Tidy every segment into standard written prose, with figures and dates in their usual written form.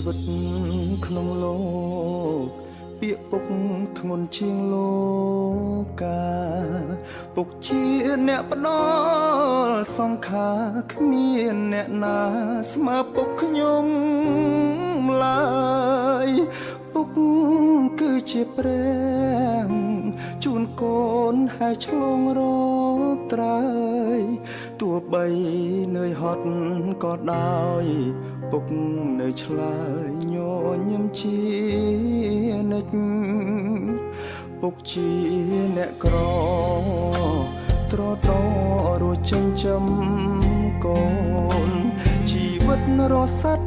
វិតក្នុងលោកពាក្យពុកធ្ងន់ជាងលោកាពុកជាអ្នកផ្ដល់សង្ខារគ្មានអ្នកណាស្មើពុកខ្ញុំឡើយពុកគឺជាព្រះជូនកូនហើយឆ្លងរកត្រើយទោះបីនឿយហត់ក៏ដោយពុកនៅឆ្លើយញញឹមជានិច្ចពុកជាអ្នកក្រត្រតរួចចិញ្ចឹមកូនជីវិតរស័ត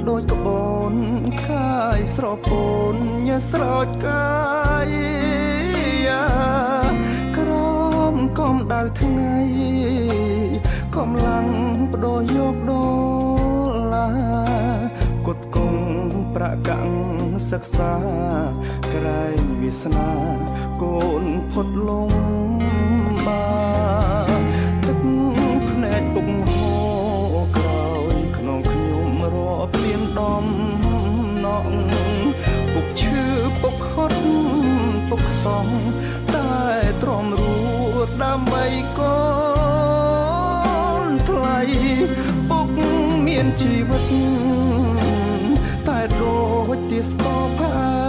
ដូចក្បូនកាយស្រពោនញស្រោចកាយក្រមកំដៅថ្ងៃកម្លាំងបដូរយកដុល្លារគុតគងប្រកាំងសិក្សាក្រែងវាសនាកូនផុតលំបាទឹកភ្នែកពុកហូរក្រោយក្នុងខ្ញុំរាប់លានដំណក់ពុកឈឺពុកហត់ពុកសងតែទ្រាំរួតដើម្បីកូនថ្លៃពុកមានជីវិតតែដូចទាស្ពផែ